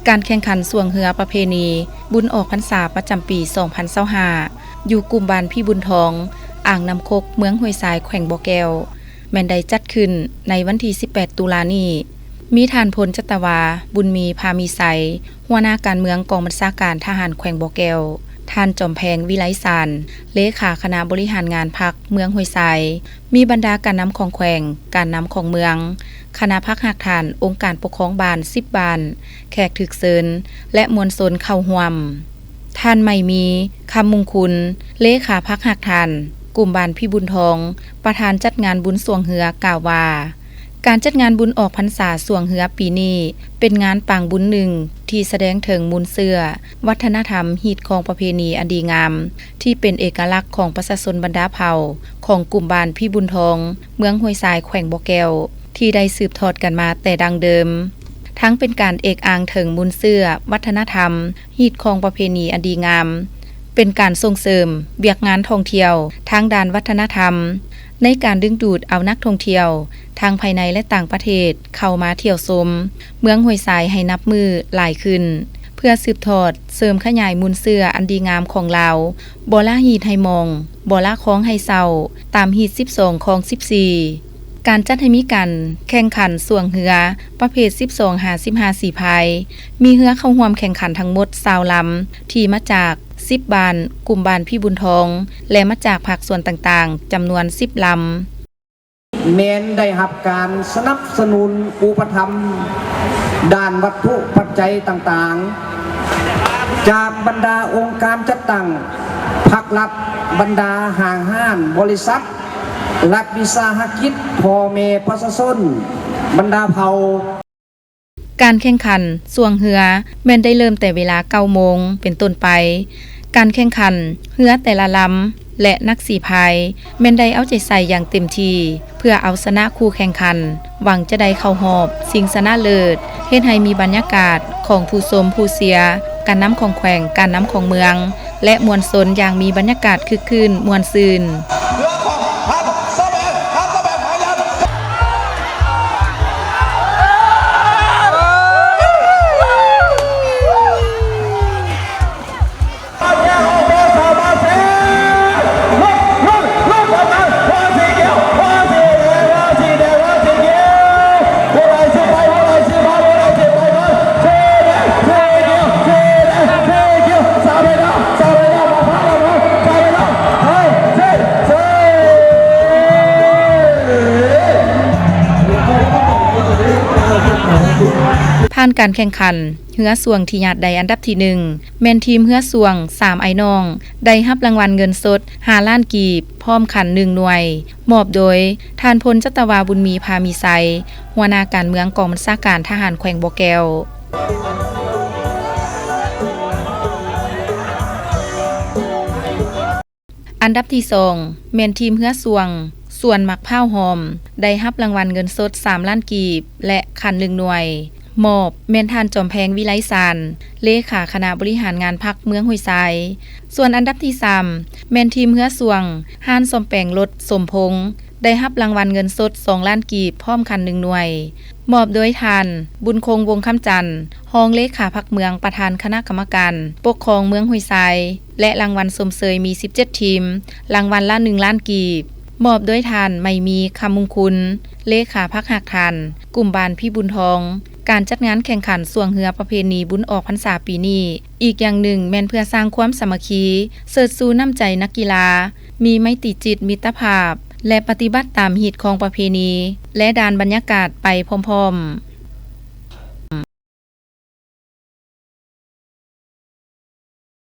ການແຂ່ງຂັນຊ່ວງເຮືອປະເພນີບຸນອອກພັນສາປະຈຳປີສອງພັນຊາວຫ້າ ຢູ່ກຸ່ມບ້ານພີບຸນທອງ, ອ່າງນ້ຳຄົກ, ເມືອງຫ້ວຍຊາຍ, ແຂວງບໍ່ແກ້ວ ແມ່ນໄດ້ຈັດຂຶ້ນໃນວັນທີສິບແປດຕຸລານີ້. ມີທ່ານ ພົນຈັດຕະວາ ບຸນມີພາມີໄຊ, ຫົວໜ້າການເມືອງກອງບັນຊາການທະຫານແຂວງບໍ່ແກ້ວ, ທ່ານ ຈອມແພງ ວິໄລສານ ເລຂາຄະນະບໍລິຫານງານພັກເມືອງຫ້ວຍຊາຍ, ມີບັນດາການນຳຂອງແຂວງ, ການນຳຂອງເມືອງ, ຄະນະພັກຮາກຖານອົງການປົກຄອງບ້ານສິບບ້ານ, ແຂກຖືກເຊີນ ແລະ ມວນຊົນເຂົ້າຮ່ວມ. ທ່ານ ໄມມີ ຄຳມຸງຄຸນ ເລຂາພັກຮາກຖານກຸ່ມບ້ານພີບຸນທອງ, ປະທານຈັດງານບຸນຊ່ວງເຮືອ ກ່າວວ່າ ການຈັດງານບຸນອອກພັນສາຊ່ວງເຮືອປີນີ້ ເປັນງານປາງບຸນໜຶ່ງທີ່ສະແດງເຖິງມູນເຊື້ອ ວັດທະນະທຳ, ຮີດຄອງປະເພນີອັນດີງາມ ທີ່ເປັນເອກະລັກຂອງປະຊາຊົນບັນດາເຜົ່າຂອງກຸ່ມບ້ານພີບຸນທອງ, ເມືອງຫ້ວຍຊາຍ, ແຂວງບໍ່ແກ້ວ ທີ່ໄດ້ສືບທອດກັນມາແຕ່ດັ້ງເດີມ, ທັງເປັນການເອກອ້າງເຖິງມູນເຊື້ອວັດທະນະທຳ, ຮີດຄອງປະເພນີອັນດີງາມ, ເປັນການສົ່ງເສີມວຽກງານທ່ອງທ່ຽວທາງດ້ານວັດທະນະທຳ ໃນການດຶງດູດເອົານັກທ່ອງທ່ຽວທັງພາຍໃນ ແລະ ຕ່າງປະເທດເຂົ້າມາທ່ຽວຊົມເມືອງຫ້ວຍຊາຍໃຫ້ນັບມື້ຫຼາຍຂຶ້ນ, ເພື່ອສືບທອດເສີມຂະຫຍາຍມູນເຊື້ອອັນດີງາມຂອງລາວ, ບໍ່ລະຮີດໃຫ້ມອງ, ບໍ່ລະຄອງໃຫ້ເສົ້າ, ຕາມຮີດສິບສອງ ຄອງສິບສີ່. ການຈັດໃຫ້ມີການແຂ່ງຂັນຊ່ວງເຮືອປະເພດສິບສອງຫາສິບຫ້າສີພາຍ, ມີເຮືອເຂົ້າຮ່ວມແຂ່ງຂັນທັງໝົດຊາວລຳ ທີ່ມາຈາກສິບບ້ານ, ກຸ່ມບ້ານພີບຸນທອງ ແລະ ມາຈາກພາກສ່ວນຕ່າງໆ ຈຳນວນສິບລຳ. ແມ່ນໄດ້ຮັບການສະໜັບສະໜູນອຸປະຖຳດ້ານວັດຖຸປັດໄຈຕ່າງໆ ຈາກບັນດາອົງການຈັດຕັ້ງພັກລັດ, ບັນດາຫ້າງຮ້ານ, ບໍລິສັດ, ລັດວິສາຫະກິດ, ພໍ່ແມ່ປະຊາຊົນ, ບັນດາເຜົ່າ. ການແຂ່ງຂັນຊ່ວງເຮືອແມ່ນໄດ້ເລີ່ມແຕ່ເວລາເກົ້າໂມງເປັນຕົ້ນໄປ. ການແຂ່ງຂັນເຮືອແຕ່ລະລຳ ແລະ ນັກສີພາຍແມ່ນໄດ້ເອົາໃຈໃສ່ຢ່າງເຕັມທີ່ ເພື່ອເອົາຊະນະຄູ່ແຂ່ງຂັນ, ຫວັງຈະໄດ້ເຂົ້າຮອບຊິງຊະນະເລີດ, ເຮັດໃຫ້ມີບັນຍາກາດຂອງຜູ້ຊົມ, ຜູ້ເຊຍ, ການນຳຂອງແຂວງ, ການນຳຂອງເມືອງ ແລະ ມວນຊົນຢ່າງມີບັນຍາກາດຄຶກຄື້ນມ່ວນຊື່ນ. ຜ່ານການແຂ່ງຂັນ ເຮືອຊ່ວງທີ່ຍາດໄດ້ອັນດັບທີໜຶ່ງ ແມ່ນທີມເຮືອຊ່ວງສາມອ້າຍນ້ອງ ໄດ້ຮັບລາງວັນເງິນສົດຫ້າລ້ານກີບ ພ້ອມຂັນໜຶ່ງໜ່ວຍ, ມອບໂດຍທ່ານ ພົນຈັດຕະວາ ບຸນມີພາມີໄຊ, ຫົວໜ້າການເມືອງກອງບັນຊາການທະຫານແຂວງບໍ່ແກ້ວ. ອັນດັບທີສອງ ແມ່ນທີມເຮືອຊ່ວງສວນໝາກພ້າວຫອມ ໄດ້ຮັບລາງວັນເງິນສົດສາມລ້ານກີບ ແລະ ຂັນໜຶ່ງໜ່ວຍ, ມອບແມ່ນທ່ານ ຈອມແພງ ວິໄລສານ, ເລຂາຄະນະບໍລິຫານງານພັກເມືອງຫ້ວຍຊາຍ. ສ່ວນອັນດັບທີສາມ ແມ່ນທີມເຮືອຊ່ວງຮ້ານສ້ອມແປງລົດສົມພົງ ໄດ້ຮັບລາງວັນເງິນສົດສອງລ້ານກີບ ພ້ອມຂັນໜຶ່ງໜ່ວຍ, ມອບໂດຍທ່ານ ບຸນຄົງ ວົງຄຳຈັນ, ຮອງເລຂາພັກເມືອງ, ປະທານຄະນະກຳມະການປົກຄອງເມືອງຫ້ວຍຊາຍ ແລະ ລາງວັນຊົມເຊີຍມີສິບເຈັດທີມ, ລາງວັນລະໜຶ່ງລ້ານກີບ, ມອບໂດຍທ່ານ ໄມມີ ຄຳມຸງຄຸນ, ເລຂາພັກຮາກຖານກຸ່ມບ້ານພີບຸນທອງ. ການຈັດງານແຂ່ງຂັນຊ່ວງເຮືອປະເພນີບຸນອອກພັນສາປີນີ້ ອີກຢ່າງໜຶ່ງແມ່ນເພື່ອສ້າງຄວາມສາມັກຄີ, ເຊີດຊູນ້ຳໃຈນັກກິລາ, ມີໄມຕີຈິດມິດຕະພາບ ແລະ ປະຕິບັດຕາມຮີດຄອງປະເພນີ ແລະ ດ້ານບັນຍາກາດໄປພ້ອມໆ.